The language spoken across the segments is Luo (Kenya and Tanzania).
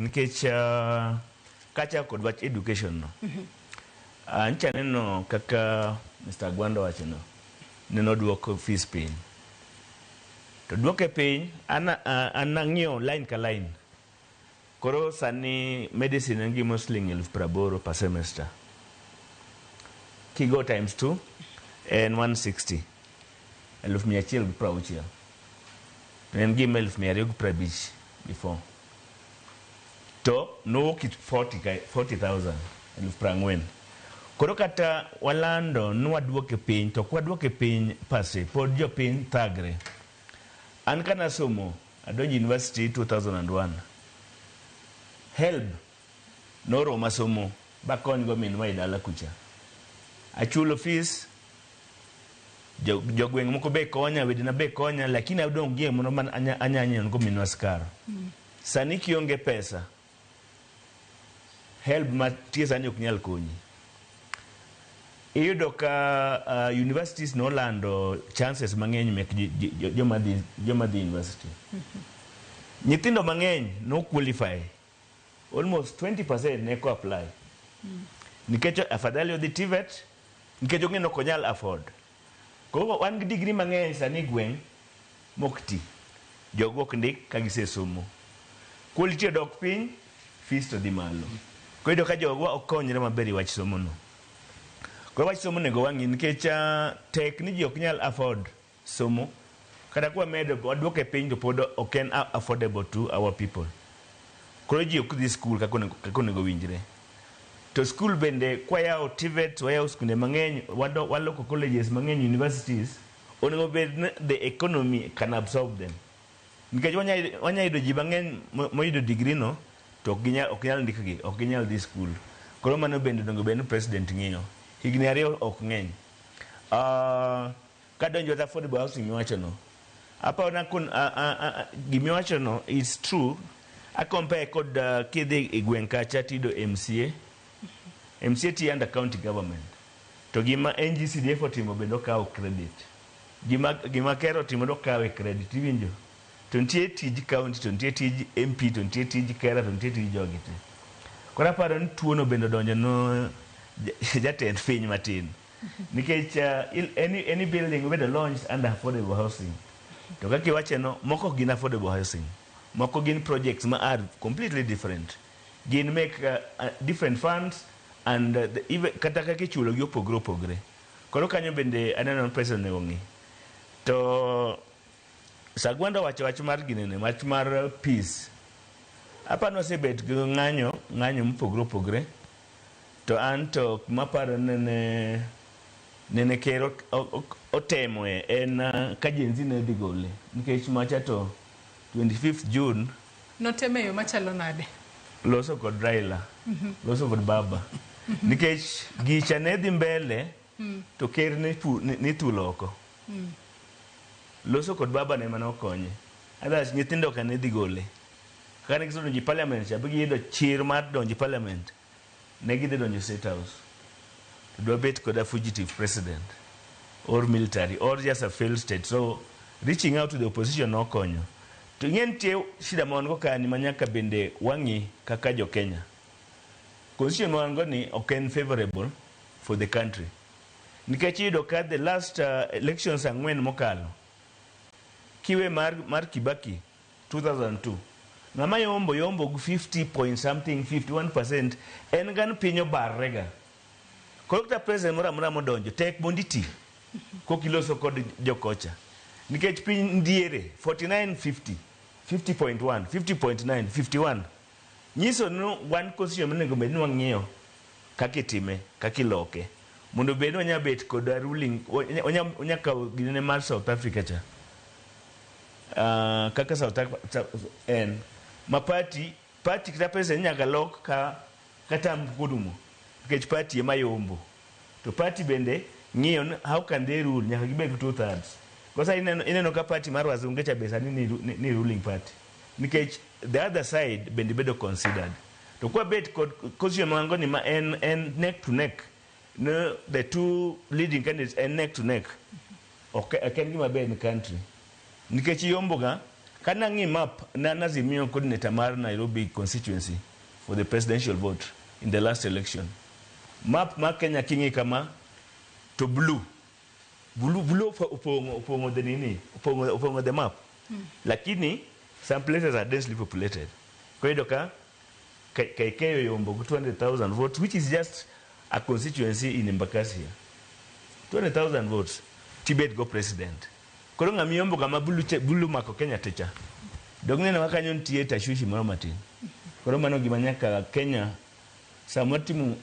Matek nikech kachako kod wach education no. Ncha neno kaka Mr. Agwanda wacho no, neno duoko fees piny. To duoke piny, an ang'iyo line ka line. Koro sani medicine en gima siling 80,000 per semester. Kigo times 2 en 160. 160,000. To en gima 250,000 before. To nowuok 40 40,000, 40,000. Koro kata walando ni waduoke piny, to ok waduoke piny pase, pod jopiny thagre. An kanasomo, adonjo university 2001. HELB noroma somo bakonygo minwa e dala kucha. Achulo fees, jogweng' moko be konya, wedena be konya, lakini adong' gi moro man anya nyiewo go minwa skar. Sani kionge pesa, HELB matie sani ok nyal konyi. Iyudo ka universities nolando chances mang'eny mek joma dhi university. Nyithindo mang'eny no qualify. Almost 20% ne ko apply. Nikech afadhali odhi TVET, nikech ong'e ni ok onyal afford. Koro wan gi degree mang'eny sani e gweng' mok ti. Jogo ok ndik ka gisesomo. Quality odok piny, fees to dhi malo. Koro iyudo ka jogwa ok konyre maber e wach somo no. Koro wach somo onego wang'i nikech tek ni ji ok nyal afford somo. Kata kwamedo waduoke piny to pod ok en affordable to our people. Koro ji ok dhi school kaka onego winjre. To school bende kwayawo TVET, wayawo skunde mang'eny, waloko colleges mang'eny, universities, onego bed ni the economy can absorb them. Nikech wanya yudo ji mang'eny moyudo degree no to ok nyal ndikgi, ok ginyal dhi school. Koro mano bende onego bed ni president ng'iyo. Higni 2 ok ng'eny. Kadonjo e affordable housing miwacho no, aparo na kun gimiwacho no is true. A compare kod kidhi e gweng' kacha tiyudo MCA. MCA tiyo under county government. To gima NGCDF otimo bende okawo credit. Gima Kera otimo to okawe credit, iwinjo? To nitie tij county, to nitie tij MP, to nitie tij Kera, to nitie tij jogi te. Koro aparo ni tuono bende odonjo no jatend piny matin. Nikech any building obedo launched under affordable housing. To kaka iwache no, moko ok gin affordable housing. Moko gin projects ma are completely different. Gin make different funds and even kata kaka ichulo gi opogre opogre. Koro kanyo bende aneno ni president onego ng'i. To Sagwanda wacho wach mar ginene, wach mar peace. Aparo ni wasebet gi ng'anyo, ng'anyo mopogre opogre. To an to maparo nene ker otemoe en ka Gen Z ne dhi gole. Nikech macha to 25th June. Noteme yo machalo nade? Loso kod Raila, loso kod baba. Nikech gicha ne dhi mbele to ker ne thulo oko. Loso kod baba ne mana okonye. Otherwise nyithindo ka ne dhi gole. Kane gisedonjo e parliament cha, giyudo chir mar donjo e parliament, ne gidhi donjo State House. To dwa bet kod a fugitive president or military or just a failed state. So reaching out to the opposition nokonyo. To ing'e nitie shida ma wan go kani ma nyaka bende wang'i kaka jo Kenya. Constitution ma wan go ni ok en favorable for the country. Nikech iyudo ka the last elections ang'wen mokalo, kiwe mar Kibaki 2002, ng'ama yombo yombo gi 50 point something, 51% en gan piny obarre ga. Koro kata president moro amora modonjo tek mondo iti kok iloso kod jokocha. Nikech piny ndiere 49 50, 50.1, 50.9, 51. Nyiso ni wan constitution monego bed ni wang'iyo kaka itime, kaka iloke. Mondo bed ni wanya bet kod a ruling, wanya kawo ginene mar South Africa cha. Kaka South Africa en ma party kata president nyaka lok ka term korumo nikech party ema yombo. To party bende ng'iyo ni how can they rule, nyaka gibed gi two thirds. Kosa ineno ka party mar wazunge cha be sani ni ruling party. Nikech the other side bende bedo considered. To kwa bet kod constitution ma wan go ni ma en neck to neck, no, the two leading candidates en neck to neck. Ok en gima ber ni country. Nikech yombo ga Kanang'i map na Azimio coordinator mar Nairobi constituency for the presidential vote in the last election. Map mar Kenya king'i kama to blue. Blue blue opong'o the nini, opong'o the map. Lakini some places are densely populated. Kwa hiyo ka KK oyombo go 200,000 votes, which is just a constituency in Embakasi here. 200,000 votes. Tibet go president. Koro ng'ama yombo kama blue, blue mako Kenya techa. Dong neno kaka kanyo nitie tashwishi moro matin. Koro mano gima nyaka Kenya sama timo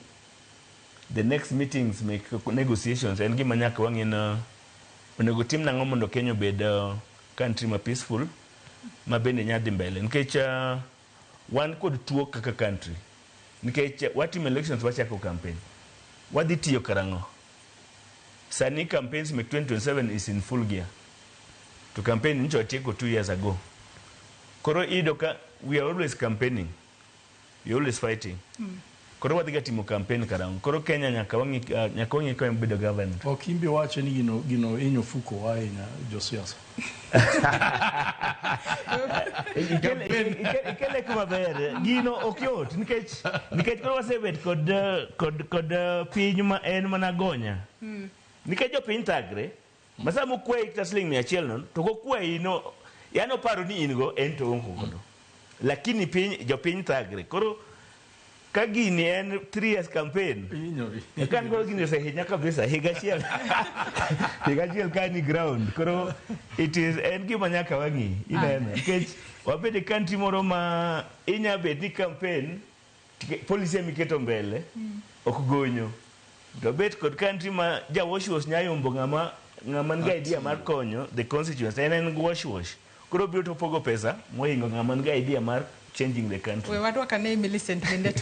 the next meetings make negotiations en gima nyaka wang'i na onego tim nang'o mondo Kenya obed country ma peaceful ma bende nya dhi mbele nikech wan kod tuo kaka country nikech watimo elections, wachako campaign, wadhi tiyo karang'o? Sani campaigns mek 2027 is in full gear to campaign nyocha watieko 2 years ago. Koro iyudo ka we are always campaigning, we are always fighting. Koro wadhi ga timo campaign karang'o? Koro Kenya nyaka wang'i ka bedo governed. Ok imbi wacho ni gino hinyo fuko ahinya josiasa. Ikele kuma ber, gino ok yot nikech koro wasebet kod piny ma en mana gonya nikech jopiny thagre ma sama okwayi kata siling 100 no to kokwayi no yani oparo ni in go en to onge godo, lakini piny jopiny thagre. Koro ka gini en 3 years campaign. Hinyori. Kan koro gini osehinya kabisa higa achiel ka ni ground. Koro it is en gima nyaka wang'i ineno nikech wabed e country moro ma inya bet ni campaign policy emiketo mbele ok gonyo to bet kod country ma ja wash wash nya yombo ng'ama nigi idea mar konyo the constituents en wash wash koro biro to pogo pesa mohingo ng'ama nigi idea mar changing the country. We wadwak ane Millicent bende.